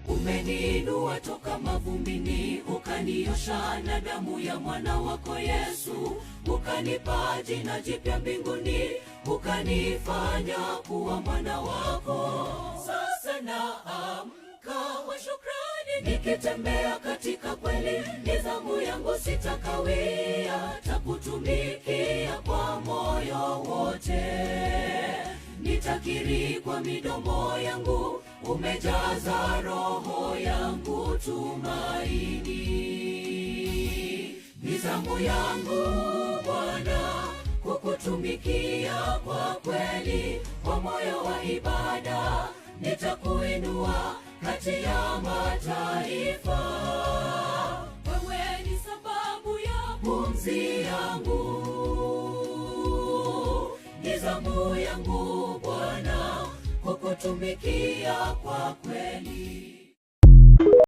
Umeniinua toka mavumbini, ukaniosha na damu ya mwana wako Yesu, ukanipa jina jipya mbinguni, ukanifanya kuwa mwana wako. Sasa naamka kwa shukrani, nikitembea katika kweli, nizamu yangu sitakawia, takutumikia kwa moyo wote. Nitakiri kwa midomo yangu, umejaza roho yangu tumaini. Ni zamu yangu Bwana kukutumikia kwa kweli, kwa moyo wa ibada nitakuinua kati ya mataifa. Wewe ni sababu ya pumzi yangu, ni zamu yangu Bwana kukutumikia kwa kweli.